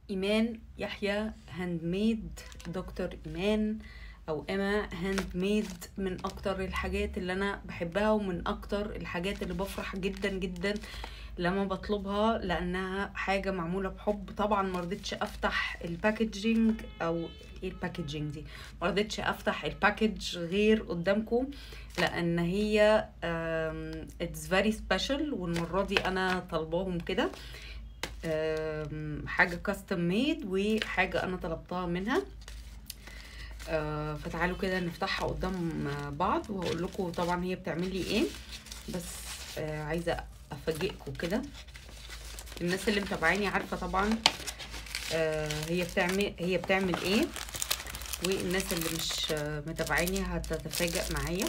ايمان يحيى handmade، دكتور ايمان او اما handmade، من اكتر الحاجات اللي انا بحبها ومن اكتر الحاجات اللي بفرح جدا جدا لما بطلبها، لانها حاجة معمولة بحب. طبعا ما رضيتش افتح ال packaging، او ايه ال packaging دي، ما رضيتش افتح ال package غير قدامكم، لان هي it's very special، والمرة دي انا طالباهم كده حاجة custom made وحاجه انا طلبتها منها. فتعالوا كده نفتحها قدام بعض وهقول لكم طبعا هي بتعمل لي ايه، بس عايزه افاجئكم كده. الناس اللي متابعاني عارفه طبعا هي بتعمل ايه، والناس اللي مش متابعاني هتتفاجئ معايا.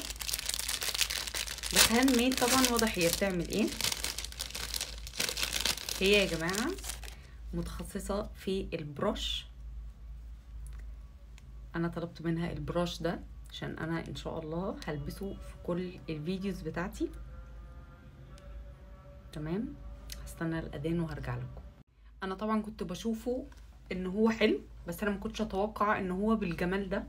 بس handmade طبعا واضح هي بتعمل ايه. هي يا جماعة متخصصة في البروش. انا طلبت منها البروش ده عشان انا ان شاء الله هلبسه في كل ال videos بتاعتي. تمام، هستنى الاذان وهرجع لكم. انا طبعا كنت بشوفه ان هو حلو، بس انا ما كنتش اتوقع ان هو بالجمال ده.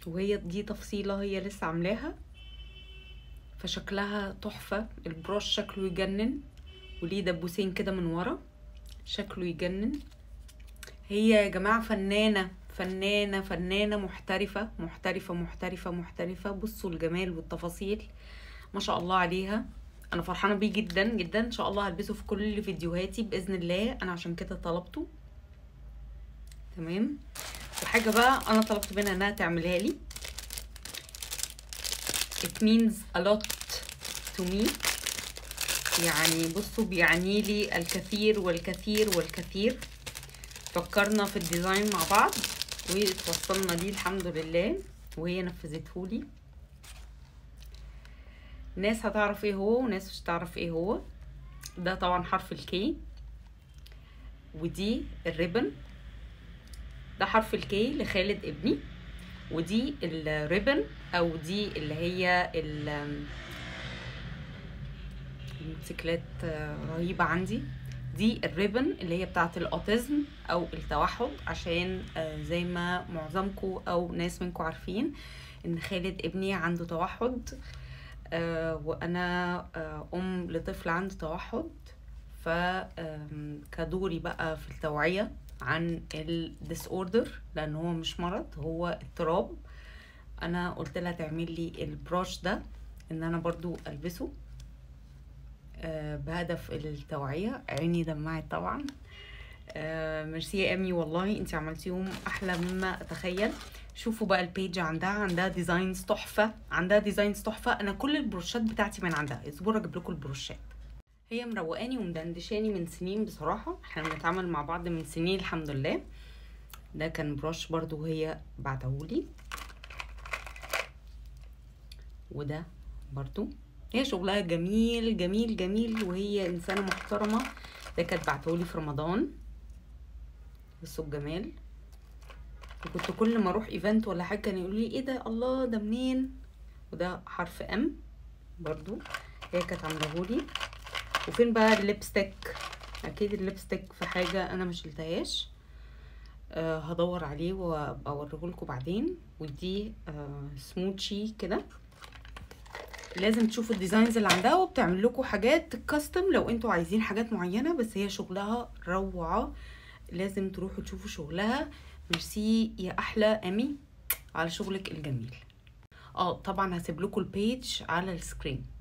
وهي دي تفصيله هي لسه عاملاها، فشكلها تحفة. البروش شكله يجنن، وليه دبوسين كده من ورا، شكله يجنن. هي يا جماعة فنانة فنانة فنانة، محترفه محترفه محترفه محترفه. بصوا الجمال والتفاصيل، ما شاء الله عليها. انا فرحانة بيه جدا جدا، ان شاء الله هلبسه في كل فيديوهاتي باذن الله. انا عشان كده طلبته. تمام، وحاجه بقى انا طلبت منها انها تعملها لي، it means a lot to me، يعني بصوا بيعني لي الكثير والكثير والكثير. فكرنا في ال design مع بعض وتوصلنا ليه الحمد لله، وهي نفذته لي. ناس هتعرف ايه هو وناس مش هتعرف ايه هو. ده طبعا حرف ال K، ودي ال ribbon. ده حرف ال K لخالد ابني، ودي ال ribbon او دي اللي هي الموتوسيكلات رهيبة عندي. دي ال ribbon اللي هي بتاعة ال autism او التوحد، عشان زي ما معظمكم او ناس منكم عارفين ان خالد ابني عنده توحد، وانا ام لطفل عنده توحد. فكدوري بقى في التوعية عن ال disorder، لان هو مش مرض، هو اضطراب. انا قلت لها تعمل لي البروش ده ان انا برضو البسه بهدف التوعية. عيني دمعت طبعا. ميرسي يا امي، والله انت عملتيهم احلى مما اتخيل. شوفوا بقى ال page عندها، عندها designs تحفة، عندها designs تحفة. انا كل البروشات بتاعتي من عندها. اصبروا اجيب لكم البروشات. هي مروقاني ومدندشاني من سنين بصراحة، احنا بنتعامل مع بعض من سنين الحمد لله. ده كان بروش برضو هي بعتهولي، وده برضو. هي شغلها جميل جميل جميل، وهي انسانه محترمه. ده كانت بعتهولي في رمضان. بصوا الجمال. وكنت كل ما اروح event ولا حاجة كانوا يقولوا لي ايه ده، الله ده منين. وده حرف M برضو هي كانت عاملاهولي. وفين بقى ال lipstick؟ اكيد ال lipstick في حاجة انا ما شلتهاش، هدور عليه وابقى اوريهولكوا بعدين. ودي smudgy كده. لازم تشوفوا ال designs اللي عندها، وبتعمل لكم حاجات custom لو انتوا عايزين حاجات معينه، بس هي شغلها روعه، لازم تروحوا تشوفوا شغلها. ميرسي يا احلى امي على شغلك الجميل. طبعا هسيب لكم ال page على ال screen.